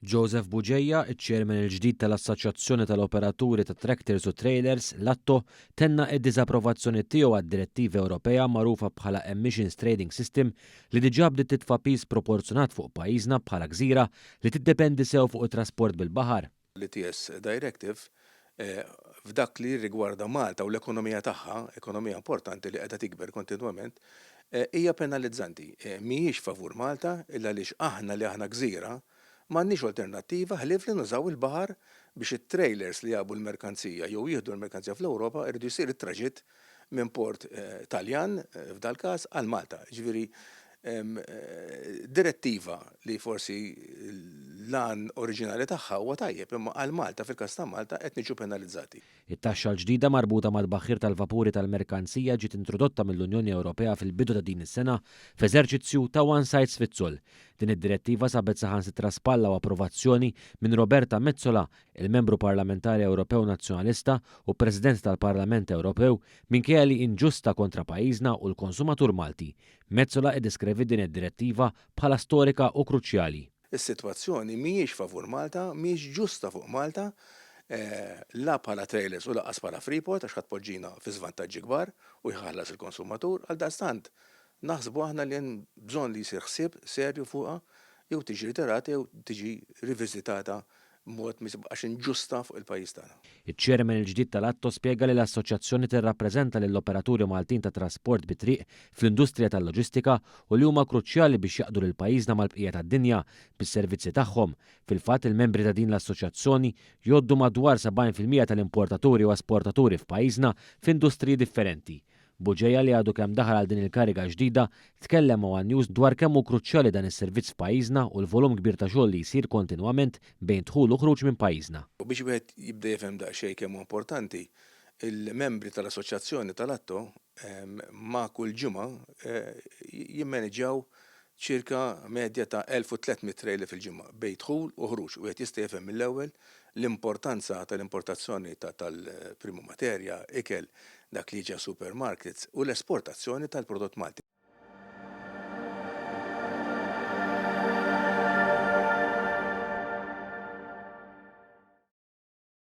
Joseph Bugeja, iċ-Chairman il-ġdid tal-Assoċjazzjoni tal-Operaturi ta' Tractors u Trailers, l-ATTO, tenna d-diżapprovazzjoni tiegħu għad-direttiva Ewropea magħrufa bħala Emissions Trading System li diġà bdiet titfa' piż sproporzjonat fuq pajjiżna bħala gżira li tiddependi sew fuq it-trasport bil-baħar. L-ETS Directive f'dak li jirrigwarda Malta u l-ekonomija tagħha, ekonomija importanti li qiegħda tikber kontinwament, hija penalizzanti. Mhijiex favur Malta il-għaliex aħna li aħna gżira m'għandniex alternattiva ħlief li nużaw il-baħar biex it-trailers li jgħabbu l-merkanzija jew jieħdu l-merkanzija fl-Ewropa jridu jsir it-traġitt minn port Taljan f'dal-każ għal Malta. Jiġifieri direttiva li forsi l-għan oriġinali tagħha huwa tajjeb imma għal Malta, fil-każ ta' Malta, qed niġu penalizzati. It-taxxa l-ġdida marbuta mat-tbaħħir tal-vapuri tal-merkanzija ġiet introdotta mill-Unjoni Ewropea fil-bidu ta' din is-sena f'eżerċizzju ta' one size fits all. Din id-direttiva sabet saħansitra spalla u approvazzjoni minn Roberta Metsola, il-Membru Parlamentari Ewropew Nazzjonalista u President tal-Parlament Ewropew, minkejja li inġusta kontra pajjiżna u l-konsumatur Malti. Metsola iddeskreviet din id-direttiva bħala storika u kruċjali. Is-sitwazzjoni mhijiex favur Malta, mhijiex ġusta fuq Malta, la bħala trailers u lanqas bħala Freeport għax ħa tpoġġina fi żvantaġġi kbar u jħallas il-konsumatur. Għaldaqstant, naħsbu aħna li hemm bżonn li jsir ħsieb serju fuqha jew tiġi ritirata jew tiġi riviżitata b'mod ma tibqax inġusta fuq il-pajjiż tagħna. Iċ-Chairman il-ġdid tal-ATTO spjega li l-assoċjazzjoni tirrappreżenta lill-operaturi Maltin tat-trasport bit-triq fl-industrija tal-loġistika u li huma kruċjali biex jaqdu lil pajjiżna mal-bqija tad-dinja bis-servizzi tagħhom. Fil-fatt, il-membri ta' din l-assoċjazzjoni jgħoddu madwar 70% tal-importaturi u esportaturi f'pajjiżna f'industriji differenti. Bugeja li għadu kemm daħal għal din il-kariga ġdida tkellem ma' one News dwar kemm hu kruċjali dan is-servizz f'pajjiżna u l-volum kbir ta' xogħol li jsir kontinwament bejn dħul u ħruġ minn pajjiżna. U biex wieħed jibda jifhem daqsxejn kemm hu importanti, il-membri tal-Assoċjazzjoni tal-ATTO ma' kull ġimgħa jimmaniġġjaw ċirka medja ta' 1,300 trailer fil-ġimgħa bejn dħul u ħruġ. Wieħed jista' jifhem mill-ewwel l-importanza tal-importazzjoni tal-primo materja, ikel, dak li jiġi għas-supermarkets u l-esportazzjoni tal-prodott Malti.